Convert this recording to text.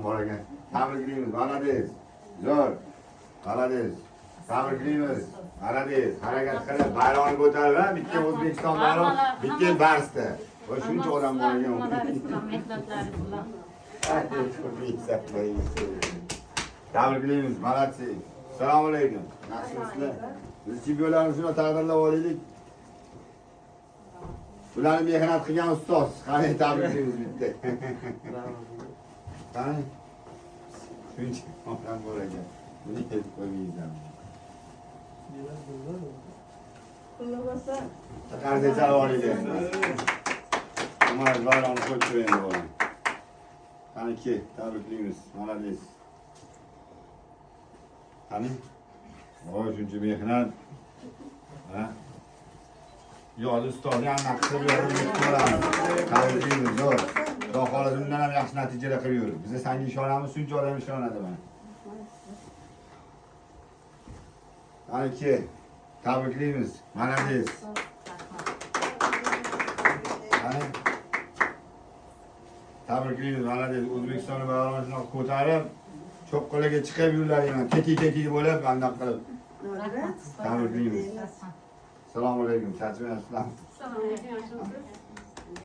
bor ekan. Tabriklaymiz, молодец. Zo'r. Молодец. Tabriklaymiz. Молодец. Harakat qilib bayroqni ko'tarib, ha, bitta O'zbekiston bayrog'i, bitta Barsda. Va shuncha odam bor ekan. Mehnatlaringiz bilan. Tabriklaymiz, молодцы. Assalomu alaykum. Yaxshimisizlar? Biz chempionlarimizni shuni taqdirlab olaylik. Bularni mehnat qilgan ustoz. Qani, tabriklaymiz bitta. Qani? Shuncha odam bor ekan. Buni yetib qo'ymaysan. Qarsak chalib olaylik. Umar bayroqni qo'yib tur endi, bolam. Qani, ke, tabriklaymiz. Молодец. Qani? Voy, shuncha mehnat. Ha? Yo'q, ustoz ham qilib yurib ko'ramiz. Tabriklaymiz, zo'r. Xudo xohlasa undan ham yaxshi natijalar qilib yur. Biz senga ishonamiz, shuncha odam ishonadi mana. Qani, ke, tabriklaymiz. Молодец. Qani? Tabriklaymiz, молодец. O'zbekiston bayrog'ini shunaqa ko'tarib, cho'qqilarga chiqib yurlaring, tetik tetik bo'lib, bundoq qilib. Tabriklaymiz. Assalomu alaykum. Charchamayapsizlarmi? Assalomu alaykum. Yaxshimisiz?